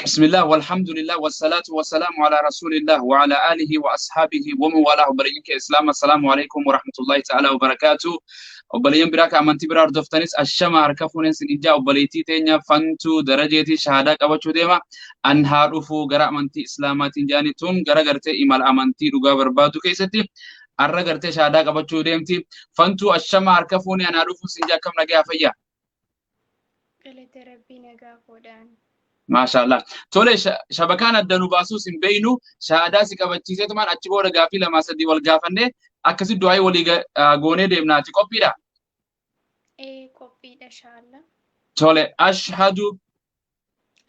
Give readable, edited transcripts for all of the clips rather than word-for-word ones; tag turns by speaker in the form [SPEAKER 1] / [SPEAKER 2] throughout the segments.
[SPEAKER 1] Bismillah walhamdulillah wassalatu wassalamu ala rasulillah wa ala alihi wa ashabihi wa man walahu. Obboleeyyan kee Islaama, assalaamu alaikum wa rahmatullahi ta'ala wa barakaatu. Obboleeyyan biraa ka amantii biraa hordoftanis, ashama, harka fuuneen sin ijaa. Obboleettii teenya Fantuu Darajeetii shahaadaa qabachuu deema. An haa dhufuu gara amantii Islaamaatiin jaani. Tun gara gartee imala amantii dhugaa barbaadu keessatti arra gartee shahaadaa qabachuu deemti. Fantuu, ashama, harka fuunee, an haa dhufuu sin jaa. Akkam, nagaa, fayyaa?
[SPEAKER 2] Galata Rabbii, nagaa koodhaan.
[SPEAKER 1] Maashaallah. Tole, shabakaan adda nu baasuus hin beeynu. Shahaadaa si qabachiiseetumaan achi booda gaafii lamaa sadii wal gaafannee akkasi du'aayii walii goonee deemnaati. Qophiidha?
[SPEAKER 2] Ee, qophiidha, inshallah.
[SPEAKER 1] Tole, ashhadu.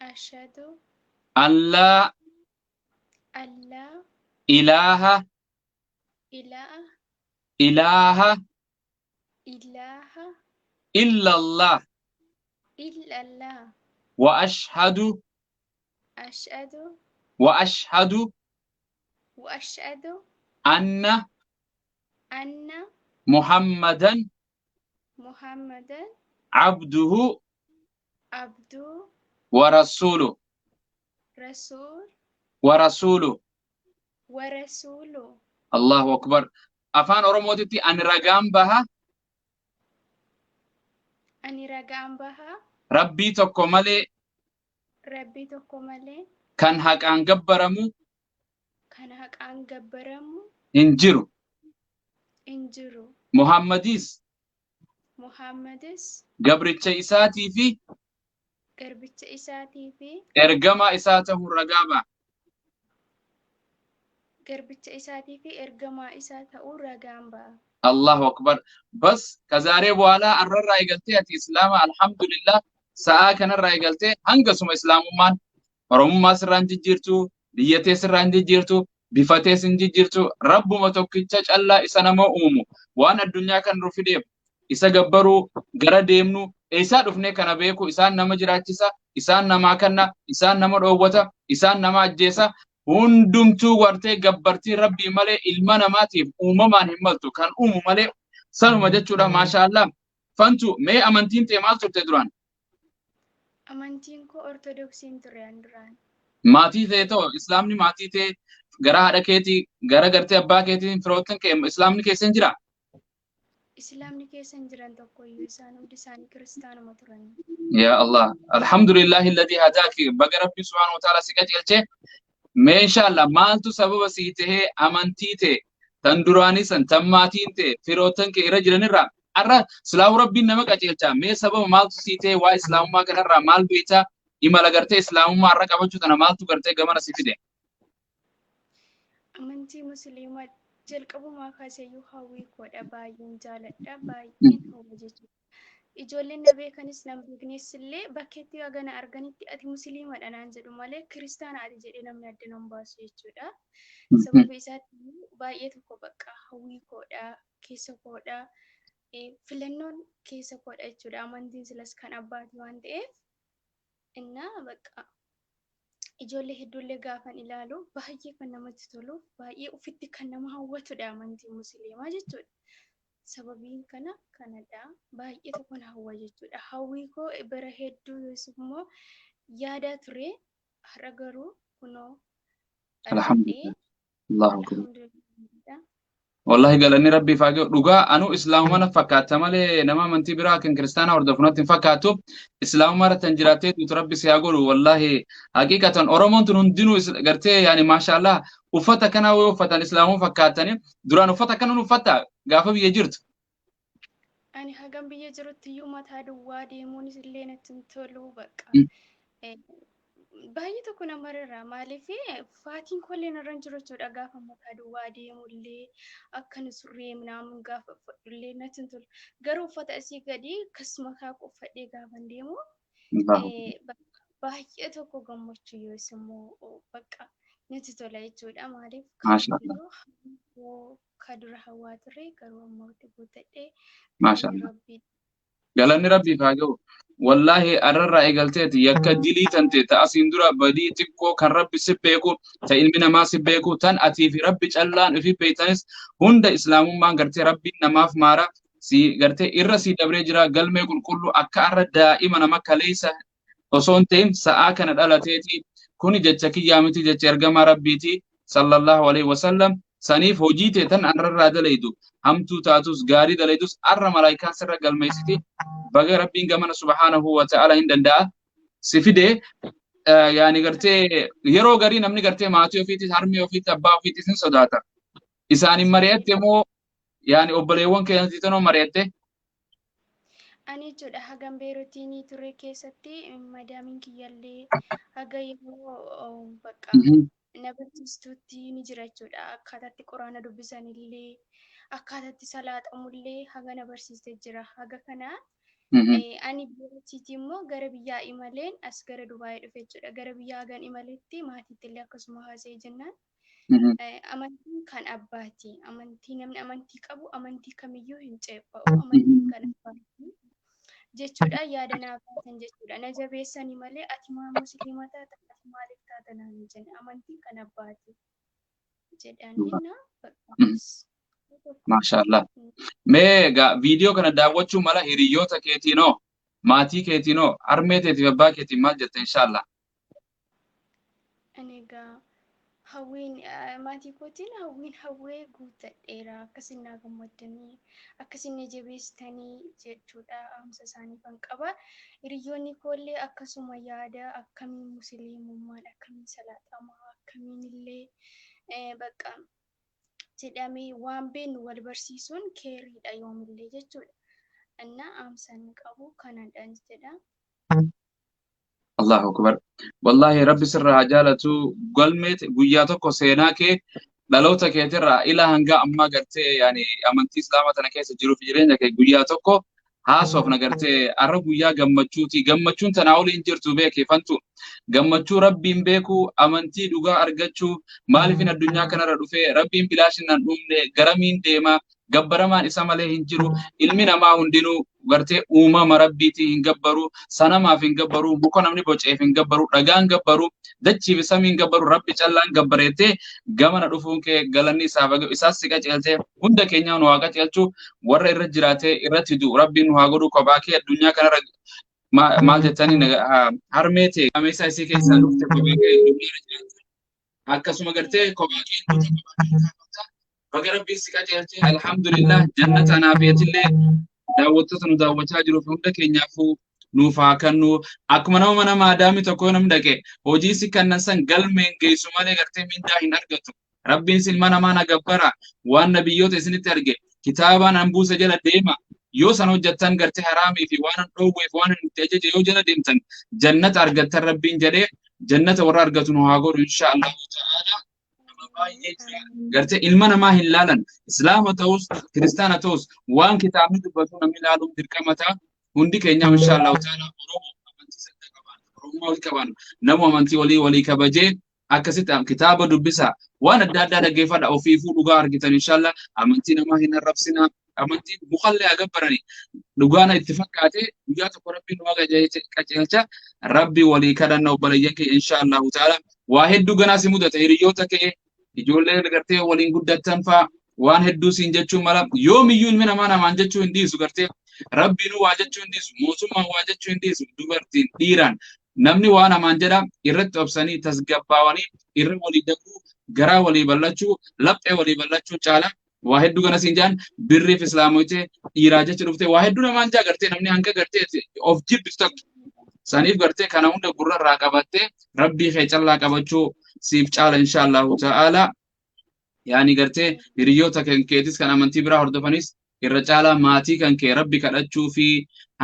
[SPEAKER 2] Ashhadu.
[SPEAKER 1] An laa.
[SPEAKER 2] Allaa.
[SPEAKER 1] Ilaaha.
[SPEAKER 2] Ilaaha.
[SPEAKER 1] Ilaaha.
[SPEAKER 2] Ilaaha.
[SPEAKER 1] Illallah.
[SPEAKER 2] Illallah.
[SPEAKER 1] Wa ashhadu.
[SPEAKER 2] Ashhadu.
[SPEAKER 1] Wa ashhadu.
[SPEAKER 2] Wa ashhadu.
[SPEAKER 1] Anna.
[SPEAKER 2] Anna.
[SPEAKER 1] Muhammadan.
[SPEAKER 2] Muhammadan.
[SPEAKER 1] Abduhu.
[SPEAKER 2] Abduu.
[SPEAKER 1] Wa rasuluh.
[SPEAKER 2] Rasuul.
[SPEAKER 1] Wa rasuluh.
[SPEAKER 2] Wa rasuulu.
[SPEAKER 1] Allahu akbar. Afaan Oromootitti, ani ragaan baha.
[SPEAKER 2] Ani ragaan baha.
[SPEAKER 1] Rabbii tokko malee.
[SPEAKER 2] Rabbii tokko malee.
[SPEAKER 1] Kan haqaan gabbaramu.
[SPEAKER 2] Kan haqaan gabbaramu.
[SPEAKER 1] Hin jiru.
[SPEAKER 2] Hin jiru.
[SPEAKER 1] Muhammadis.
[SPEAKER 2] Muhammadis.
[SPEAKER 1] Gabricha isaatii fi.
[SPEAKER 2] Garbicha isaatii fi.
[SPEAKER 1] Ergamaa isaa ta'uu ragaa ba'a.
[SPEAKER 2] Garbicha isaatii fi ergamaa isaa ta'uu ragaan ba'a.
[SPEAKER 1] Allahu akbar. Bas, ከዛሬ በኋላ arrarraa eegaltee ati Islaama, alhamdulillah. Sa'aa kanarraa eegaltee hangasuma Islaamummaan Oromummaa sirraan jijjiirtu, biyyatee sirraan jijjiirtu, bifatee sin jijjiirtu. Rabbuma tokkicha callaa isa nama uumu, waan addunyaa kan nu fideef isa gabbaruu, gara deemnu, eessaa dhufnee kana beeku. Isaan nama jiraachisa, isaan namaa kanna, isaan nama dhoowwata, isaan nama ajjeesa. Hundumtuu wartee gabbartii Rabbii malee ilma namaatiif uumamaan hin maltu, kan uumu malee sanuma jechuudha. Maasha Allah. Fantu, mee amantiin tee maal turte duraan?
[SPEAKER 2] Amantiin koo Ortodoksiin ture an duraan.
[SPEAKER 1] Maatii ta'e ta'u, Islaamni maatii ta'e, gara haadha keetii, gara gartee abbaa keetiin, firoottan kee Islaamni keessa hin jira?
[SPEAKER 2] Islaamni keessa hin jiran tokkoyyuu, isaan hundi isaanii kiristaanuma turan.
[SPEAKER 1] Ya Allah, alhamdulillahi alladhi hadaaki. Baga Rabbi subhanahu wa ta'ala si qajeelche. Mee inshallah, maaltu sababa sii tahee amantii ta'e tan duraanii san, tan maatiin ta'e, firoottan kee irra jiranirraa arra silaahuu Rabbiin nama qajeelcha? Mee sababa maaltu sii tahee? Waa Islaamummaa kanarraa maal beektaa? Imala gartee Islaamummaa irra qabachuu tana maaltu gartee gamana si fide?
[SPEAKER 2] Amantii Musliimaa jalqabumaa kaaseyyuu hawwii koodha, baay'een jaaladha, baay'een hawwa jechuudha. Ijoolleen na beekanis na beeknes illee bakkeetti hagana arganitti "Ati Musliimadha" naan jedhu malee "Kiristaana ati" jedhee namni adda nan baasu jechuudha. Sababa isaatti baay'ee tokko bakka hawwii koodha, keessa koodha, filannoon keessa koodha jechuudha. Amantiin silas kan abbaati waan ta'eef innaa bakka ijoollee hedduullee gaafan ilaalu baay'ee kan namatti tolu, baay'ee ofitti kan nama hawwatudha amantiin Musliimaa jechuudha. Sababiin kana kanadha. Baay'ee tokkon hawwa jechuudha. Hawwii koo bara hedduu immoo yaadaa ture. Har'a garuu kunoo argadhee.
[SPEAKER 1] Alhamdulillah. Allahu akbar.
[SPEAKER 2] Alhamdulillah.
[SPEAKER 1] Wallahi, galanni Rabbiif haa ga'u. Dhugaa anuu Islaamuma na fakkaata malee nama amantii biraa kan kiristaanaa hordofu natti hin fakkaatu. Islaamuma irra tan jiraattee tuutu Rabbi si haa godhu. Wallahi, haqiiqatan Oromoon tun hundinuu gartee yaani maashaallah, uffata kana yoo uffatan Islaamuma fakkaatani. Duraan uffata kana nu uffatta gaafa biyya jirtu?
[SPEAKER 2] Ani hagam biyya jirutti iyyuu mataa duwwaa deemuunis illee natti hin tolu bakka. Baay'ee tokko nama rarra, maaliif faatiin koollee narra hin jiru jechuudha. Gaafa mataa duwwaa deemullee akkana surree minaamun gaafa uffadhullee natti hin tolu. Garuu uffata asii gadi akkasuma kaakuu uffadhee gaafan deemu baay'ee tokko gammachuu yoos immoo bakka natti tola jechuudha. Maaliif
[SPEAKER 1] Maashaallah.
[SPEAKER 2] ka dura hawwaa ture garuu amma itti guuttadhee.
[SPEAKER 1] Maashaallah.
[SPEAKER 2] Rabbii.
[SPEAKER 1] Galanni Rabbiif haa ga'u. Wallaahi, arrarraa eegalteeti yakka dilii tante ta asiin dura badii xiqqoo kan Rabbi si beeku, ta ilmi namaa si beeku, tan atii fi Rabbi callaan ifi beektanis hunda Islaamummaan gartee Rabbiin namaaf maara si gartee irra si dabree jira. Galmee qulqulluu akka arra daa'ima nama kaleessa osoo hin ta'in sa'aa kana dhalateeti. Kuni jecha kiyyaa miti, jecha ergamaa Rabbiiti sallallahu alaihi wasallam. Saniif hojii tee tan arrarraa dalaydu, hamtuu taatus gaarii dalaydus, arra malaayikaan sirra galmeessiti. Baga Rabbiin gamana subhaanahu wa ta'ala hin danda'a si fide. Yaani gartee yeroo garii namni gartee maatii ofiitis, harmee ofiitti, abbaa ofiitis hin sodaata. Isaanin mari'atte moo yaani obboleewwan keessatti tanoo mari'atte?
[SPEAKER 2] Ani jechuudha hagam Beeruutiin ture keessatti madaamiin kiyyallee haga yeroo bakka na barsiistutti ni jira jechuudha. Akkaataatti quraana dubbisanillee, akkaataatti salaaxamullee haga na barsiistee jira. Haga kana ani Beeruutiitii immoo gara biyyaa imaleen as gara Dubaayii dhufe jechuudha. Gara biyyaa hagan imaletti maatiitti illee akkasuma haasa'ee jennaan. Amantiin kan abbaati. Amantii namni amantii qabu amantii kamiyyuu hin ceepha'u. Amantiin kan abbaati jechuudha. Yaada naaf laatan jechuudha. Na jabeessanii malee ati maa musliima taata, ati maaliif taata naan hin jenne. Amantiin kan abbaati jedhanii na
[SPEAKER 1] Maashaallah. Mee egaa viidiyoo kana daawwachuu mala hiriyoota keetiinoo, maatii keetiinoo, harmee teetiif abbaa keetiin maal jette inshaallah?
[SPEAKER 2] Ani egaa hawwiin maatii kootiin hawwiin hawwee guuttadheera. Akkasin naa gammaddanii, akkasin na jabeessitanii jechuudha dhaamsa isaanii kan qaba. Hiriyoonni koollee akkasuma yaada akkamiin musliimummaan akkamiin salaaxamaa, akkamiin illee bakka jedhamee waan beeknu wal barsiisuun keeriidha yoomillee jechuudha. Innaa dhaamsa inni qabu kanadha jedha.
[SPEAKER 1] Allahu akbar. Wallahi Rabbi sirraa haa jaalatu. Galmee guyyaa tokko seenaa kee dhaloota keetirraa ilaa hanga ammaa gartee yaani amantii Islaamaa tana keessa jiruuf jireenya kee guyyaa tokko haasofna gartee. Arra guyyaa gammachuuti. Gammachuun tanaa olii hin jirtu beeki fantu. Gammachuu Rabbiin beekuu, amantii dhugaa argachuu, maaliifin addunyaa kanarra dhufee, Rabbiin bilaashin nan dhumne, garamiin deema, gabbaramaan isa malee hin jiru, ilmi namaa hundinuu gartee uumama Rabbiitii hin gabbaru, sanamaaf hin gabbaru, muka namni boceef hin gabbaru, dhagaan gabbaru, dachii fi samiin gabbaru, Rabbi callaan gabbareettee gamana dhufuun kee galanni isaaf haa ga'u. Isaas si qaceelchee hunda keenyaa nu haa qaceelchu, warra irra jiraatee irratti du'u Rabbiin nu haa godhu. Kophaa kee addunyaa kanarra maal jettanii harmee ta'e qameessaa isii keessaa dhufte kophaa kee addunyaa irra jiraatu, akkasuma gartee kophaa kee duuta, kophaa kee kaafamta. Baga Rabbiin si qajeelche, alhamdulillah. Jannata anaaf eetillee daawwattoota nu daawwachaa jiruuf hunda keenyaafuu nuuf haa kennu. Akkuma nama mana maadaamii tokko namni dhaqe hojii si kennan san galmeen geessu malee gartee mindaa hin argatu. Rabbiin si ilma namaa na gabbara, waan nabiyyoota isinitti arge kitaabaan an buuse jala deema, yoo san hojjettan gartee haraamii fi waan an dhoowweef waan an itti ajaje yoo jala deemtan jannata argattan Rabbiin jedhee, jannata warra argatu nu haa godhu insha Allahu ta'ala. Nama baay'ee jira gartee ilma namaa hin laalan, Islaama ta'us Kiristaana ta'us waan kitaabni dubbatu namni laaluun dirqama ta'a. Hundi keenya insha Allahu ta'ala Oromoo amantii sadda qabaan, Oromummaa walii qabaan, nama amantii walii walii kabajee akkasitti kitaaba dubbisa, waan adda addaa dhaggeeffadha, ofiifuu dhugaa argitan inshallah. Amantii namaa hin arrabsina, amantii mukallee haa gabbarani, dhugaana itti fakkaate guyyaa tokko Rabbiin nu qajeelcha. Rabbi walii kadhanna obboleeyyan kee insha Allahu ta'ala. Waa hedduu ganaa si mudata, hiriyoota kee ijoollee gartee waliin guddattan faa waan hedduu siin jechuu mala. Yoomiyyuu ilmi namaa namaan jechuu hin dhiisu, gartee Rabbiinuu waa jechuu hin dhiisu, mootummaan waa jechuu hin dhiisu, dubartiin dhiiraan namni waa namaan jedha. Irratti obsanii tasgabbaawanii irra walii dabruu, garaa walii bal'achuu, laphee walii bal'achuu caala. Waa hedduu gana siin jedhan, birriif islaamoyte dhiiraa jecha dhufte waa hedduu namaan jaa, gartee namni hanga gartee of jibbitu takka saniif gartee kana hunda gurra irraa qabattee Rabbii kee callaa qabachuu siif caala insha Allahu ta'ala. Yaani gartee hiriyoota kan keetis kan amantii biraa hordofanis, irra caalaa maatii kan kee Rabbi kadhachuu fi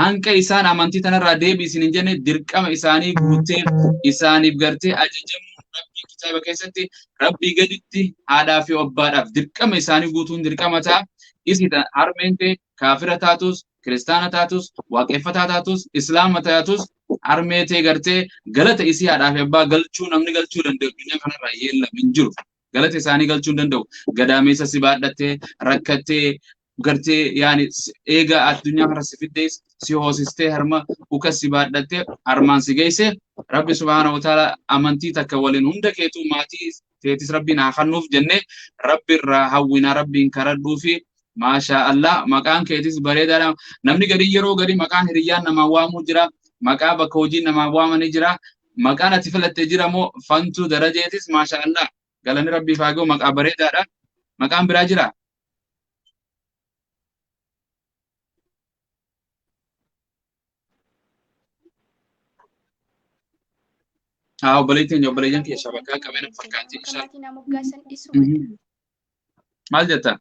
[SPEAKER 1] hanqa isaan amantii tanarraa deebi isin hin jenne dirqama isaanii guuttee isaaniif gartee ajajamuu. Rabbii kitaaba keessatti Rabbii gaditti haadhaa fi abbaadhaaf dirqama isaanii guutuun dirqama ta'a. Isi harmeen tee kaafira taatus, kiristaana taatus, waaqeffataa taatus, islaama taatus, harmee tee gartee galata isii haadhaa fi abbaa galchuu namni galchuu danda'u addunyaa kanarraa yeellam hin jiru. Galata isaanii galchuu hin danda'u. Gadaameessa si baadhattee rakkattee gartee yaani eega addunyaa kana si fiddees si hoosistee harma uka si baadhattee harmaan si geesse. Rabbi subhaanahu wa ta'ala amantii takka waliin hunda keetuu maatii teetis Rabbiin haa kennuuf jennee Rabbi irraa hawwinaa, Rabbiin karadhuu fi maashaa Allah, maqaan keetis bareedaadha. Namni gadi yeroo gadi maqaan hiriyyaan namaa waamuu jira, maqaa bakka hojiin namaa waamanii jira. Maqaan ati filattee jira moo Fantuu Darajeetis maashaallah galanni Rabbiif haa ga'u maqaa bareedaadha. Maqaan biraa jira? Haa obboleettiin obboleeyyan kee shabakaa qabeen fakkaatti
[SPEAKER 2] inshallah. Maatiin moggaasan isumadha.
[SPEAKER 1] Maal jetta?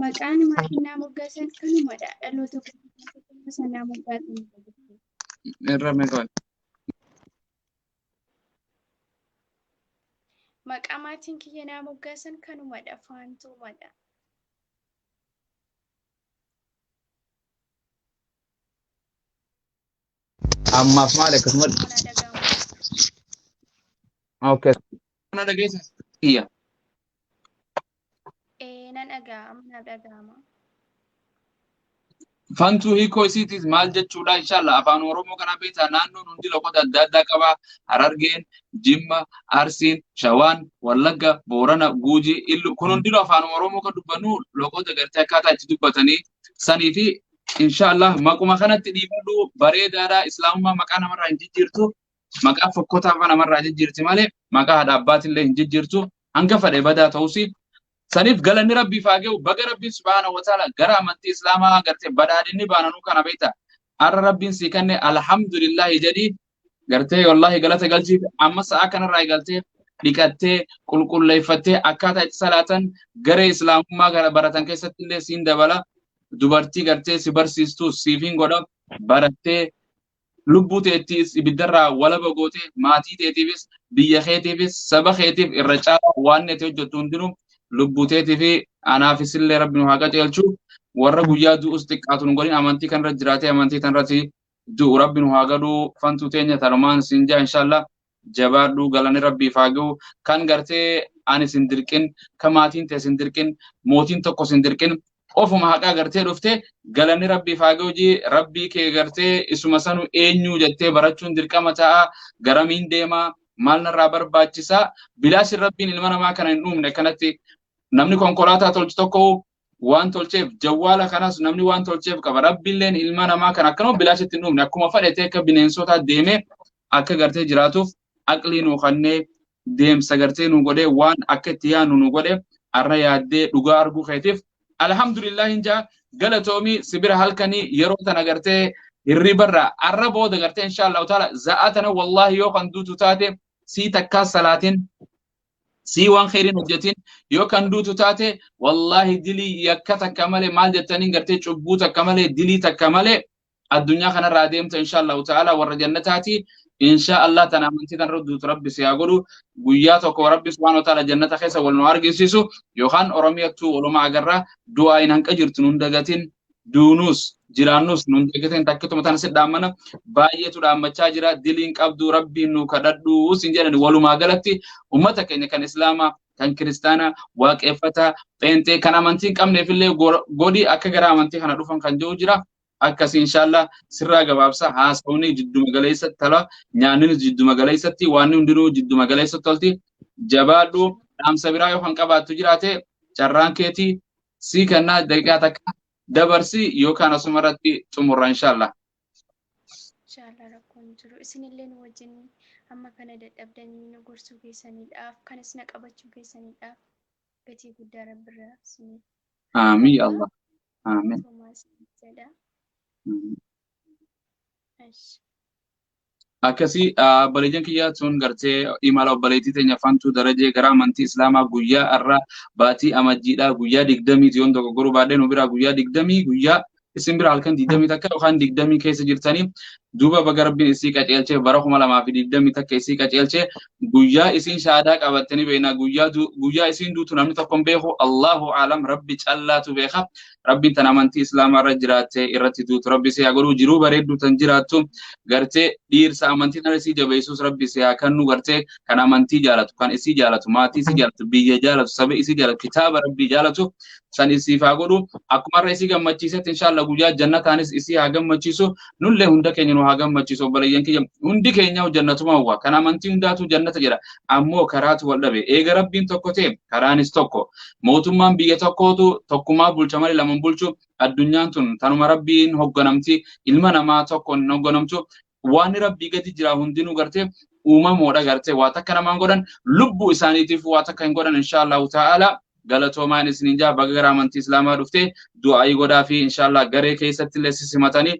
[SPEAKER 2] Maqaan maatiin naa moggaasan kanumadha. Dhaloota sanaa moggaasan.
[SPEAKER 1] Irra meeqa?
[SPEAKER 2] Maqaa maatiin kiyya naa moggaasan kanumadha. Faantuumadha.
[SPEAKER 1] Ammaaf maal akkasuma? Okay. Mana dhageessa kiyya.
[SPEAKER 2] Nan dhaga'ama, na dhaga'ama.
[SPEAKER 1] Fantuu hiikoo isiitis maal jechuudha inshallah afaan Oromoo kana beektaa naannoon hundi loqota adda addaa qaba. Harargeen, Jimma, Arsiin, Shawaan, Wallagga, Boorana, Guujii, Illu kun hundinuu afaan Oromoo kan dubbannu loqota gartee akkaataa itti dubbatanii sanii fi inshallah maquma kanatti dhiifadhu bareedaadha. Islaamummaa maqaa namarraa hin jijjiirtu, maqaa fokkotaa fa namarraa jijjiirti malee maqaa haadha abbaatillee hin jijjiirtu hanga fedhe badaa ta'us. Saniif galanni Rabbiif haa ga'u. Baga Rabbiin subhaanahu wa ta'ala gara amantii Islaamaa gartee badhaadhinni baananuu kana beekta. Har'a Rabbiin sii kenne alhamdulillahi jedhii gartee wallaahi galata galchiif. Amma sa'a kanarraa eegaltee dhiqattee qulqulleeffattee akkaataa itti salaatan garee Islaamummaa gara baratan keessatti illee siin dabala. Dubartii gartee si barsiistu siifiin godha barattee lubbuu teettiis ibiddarraa walaba gootee maatii teetiifis biyya keetiifis saba keetiif irra caalaa waan ati hojjettu hundinuu lubbuu teetii fi anaafis illee Rabbi nu haa qajeelchu. Warra guyyaa du'us xiqqaatu nu godhin amantii kanarra jiraatee amantii tanarratti du'u Rabbi nu haa godhu. Fantuu teenya tanumaan siin jaa inshallah jabaadhu galanni Rabbiif haa ga'u. Kan gartee ani sin dirqin, kan maatiin tee sin dirqin, mootiin tokko sin dirqin, ofuma haqaa gartee dhufte galanni Rabbiif haa ga'u. Jii Rabbii kee gartee isuma sanu eenyu jettee barachuun dirqama ta'a. Garamiin deema, maal narraa barbaachisa? Bilaashin Rabbiin ilma namaa kana hin uumne. Kanatti namni konkolaataa tolchu tokko waan tolcheef, jawwaala kanas namni waan tolcheef qaba. Rabbiilleen ilma namaa kana akkanuma bilaashitti hin uumne. Akkuma fedhete akka bineensotaa deemee akka gartee jiraatuuf aqlii nuu kannee deemsa gartee nu godhee waan akka itti yaadnu nu godhe. Arra yaaddee dhugaa arguu keetiif alhamdulillah hin jaa galatoomii. Sibira halkanii yeroo tana gartee hirribarraa arra booda gartee inshallah taala za'a tana wallahi yoo kan duutu taate sii takkaa salaatin sii waan khairin hojjetin yoo kan duutu taate wallahi dilii yakka takka malee maal jettaniin gartee cubbuu takka malee dilii takka malee addunyaa kanarraa deemta inshallah taala warra jannataati inshallah. Tana amantii tanarra duutu Rabbi si haa godhu. Guyyaa tokko Rabbi subhaanahu wa ta'ala jannata keessa wal nu argisiisu yookaan Oromiyattuu walumaa agarra. Du'aa hin hanqa jirtu nun dagatin, duunuus jiraannus nun dagatin. Takkituma tana si dhaammana baay'eetu dhaammachaa jira. Diliin qabdu Rabbiin nu kadhadhu sin jedhani. Walumaa galatti ummata keenya kan Islaamaa, kan Kiristaanaa, Waaqeffataa, Pheenxee, kan amantii hin qabneef illee godhi akka gara amantii kana dhufan kan jiru jira. Akkasii inshallah sirraa gabaabsa haasawni jidduma galeessatti tola, nyaanninis jidduma galeessatti, waan hundinuu jidduma galeessatti tolti. Jabaadhu. Dhaamsa biraa yoo kan qabaattu jiraate carraan keetii sii kennaa, daqiiqaa takka dabarsi yookaan asuma irratti xumurra inshallah.
[SPEAKER 2] Inshallah rakkoon jiru. Isinillee nu wajjin amma kana dadhabdanii nu gorsuu keessaniidhaaf kanas na qabachuu keessaniidhaaf gatii guddaa Rabbirraa isiniif
[SPEAKER 1] Amiin ya Allah. Amiin.
[SPEAKER 2] Toomaas jedha.
[SPEAKER 1] Akkasii obboleeyyan kiyya, tun gartee imala obboleettii teenya Fantuu Darajee gara amantii Islaamaa guyyaa har'a baatii Amajjiidha guyyaa 20ti yoon dogoggoruu baadhee nu biraa guyyaa 20, guyyaa isin bira halkan 21 yookaan 20 keessa jirtanii. Duuba baga Rabbiin isii qaceelchee bara 2021 isii qaceelchee. Guyyaa isiin shaadaa qabattanii beekna, guyyaa guyyaa isiin duutu namni tokko hin beeku. Allahu aalam, Rabbi callaatu beeka. Rabbiin tan amantii Islaamaa irra jiraattee irratti duutu Rabbi si haa godhu. Jiruu bareedduu tan jiraattu gartee dhiirsa amantii tana isii jabeessus Rabbi si haa kennu, gartee kan amantii jaalatu, kan isii jaalatu, maatii isii jaalatu, biyya jaalatu, saba isii jaalatu, kitaaba Rabbii jaalatu san isiif haa godhu. Akkuma irra isii gammachiisetti inshallah guyyaa jannataanis isii haa gammachiisu. Nullee hunda keenya nu nu haa gammachiisu. Obboleeyyan kiyya, hundi keenya jannatuma hawwa. Kan amantii hundaatu jannata jedha. Ammoo karaatu wal dhabe. Eega Rabbiin tokko ta'e, karaanis tokko. Mootummaan biyya tokkootu tokkummaa bulcha malee lama bulchu. Addunyaan tun tanuma Rabbiin hogganamti. Ilma namaa tokkoon hin hogganamtu. Waan Rabbii gadi jira hundinuu gartee uumamoodha gartee waa takka namaan godhan, lubbuu isaaniitiif waa takka hin godhan, inshaallahu ta'ala. Galatoomaan isiniin jaa. Baga gara amantii islaamaa dhuftee du'aayii godhaa fi inshaallah garee keessatti illee simatanii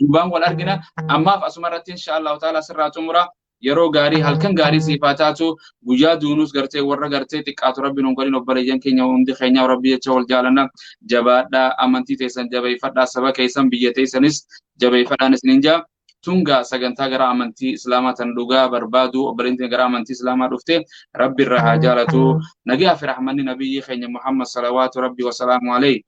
[SPEAKER 1] duubaan wal argina. Ammaaf asuma irratti inshaallahu ta'ala sirraa xumura. Yeroo gaarii, halkan gaarii siif haa taatu. Guyyaa duunuus gartee warra gartee xiqqaatu Rabbi nuun godhin. Obboleeyyan keenya, hundi keenya Rabbi jecha wal jaalanna. Jabaadhaa, amantii teessan jabeeffadhaa, saba keessan, biyya teessanis jabeeffadhaan isiniin jaa. Tunga sagantaa gara amantii islaamaa tan dhugaa barbaadu, obboleettiin gara amantii islaamaa dhufte, Rabbi irraa haa jaalatu. Nagaa fi rahmanni nabiyyi keenya Muhammad salawaatu Rabbi wasalaamu alayhi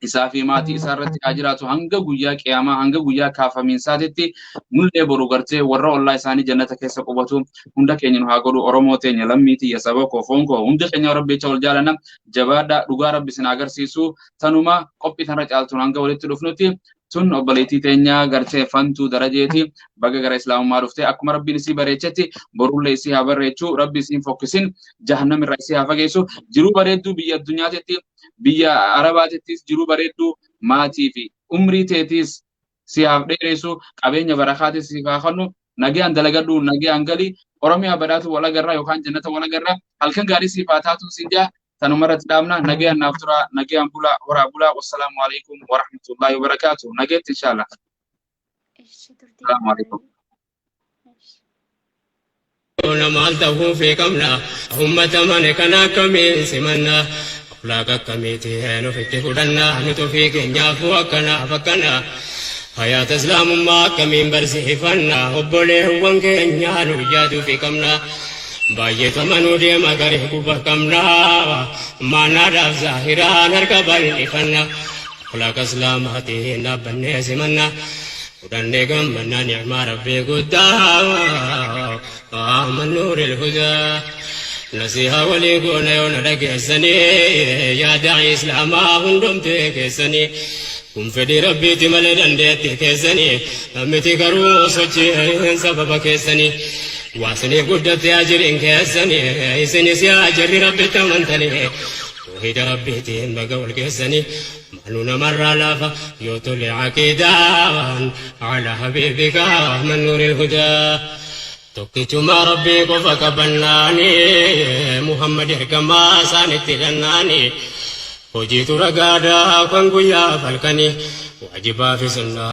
[SPEAKER 1] isaa fi maatii isaa irratti haa jiraatu hanga guyyaa qiyaamaa, hanga guyyaa kaafamiinsaatitti. Nullee boru gartee warra ollaa isaanii jannata keessa qubatu hunda keenya nu haa godhu. Oromoo teenya, lammii tiyya, saba koo, foon koo, hundi keenya Rabbi jecha wal jaalanna. Jabaadha, dhugaa Rabbi isin agarsiisu. Tanuma qophii tanarra caaltuun hanga walitti dhufnutti. Tun obboleettii teenya gartee Fantuu Darajeeti. Baga gara islaamummaa dhufte. Akkuma Rabbiin isii bareechetti borullee isii haa bareechu. Rabbi isiin fokkisin, jahannam irraa isii haa fageessu. Jiruu bareedduu biyya addunyaatitti, biyya arabaatittis jiruu bareedduu, maatii fi umrii teetiis si haaf dheeressu, qabeenya barakaatis siif haa kennu. Nagayaan dalagadhu, nagayaan gali. Oromiyaa badhaatu wal agarraa yookaan jannata wal agarraa. Halkan gaarii siif haa taatu siin jaa. Tanuma irratti dhaabna. Nagayaan naaf tura, nagayaan bulaa, horaa bulaa. Wassalaamu alaikum warahmatullahi wabarakaatu. Nageetti inshallah.
[SPEAKER 2] Ishi turtii.
[SPEAKER 1] Salaamu alaikum.
[SPEAKER 2] Ishi.
[SPEAKER 3] Maal ta'uu fi qabna ummata mana kana akkamiin simanna? Akhlaaq akkamiiti nufitti fudhanna? Nutu fi keenyaafuu akkanaaf akkana. Hayaata islaamummaa akkamiin barsiifanna? Obboleewwan keenyaa nu yaaduu fi qabna. Baay'eetu amanuu deema garee quba qabna. Maanaadhaaf zaahiraan harka bal'ifanna. Akhlaaq islaamaatiin dhaabbannee simanna. Fudhannee gammannaa ni'maa Rabbii guddaa. من نور الهدى نصيحة ولي قونا يونا dhageessanii, yaa daa'ii islaamaa hundumtee keessanii, kun fedhii Rabbiiti malee dandeettii keessanii miti, garuu sochiin sababa keessanii waasiniif guddatte ajiriin keessanii. Isinis yaa jarri Rabbitti amantanii tawhiida Rabbiitiin baga wal keessanii. Maaluu namarraa laafa yoo tole aqiidaan على حبيبك من نور الهدى. Tokkichuma Rabbii qofa qabannaani, Muhammad ergamaa isaanitti kennaani, hojiitu ragaadhaa kan guyyaa falkanii waajibaa fi sunnaa.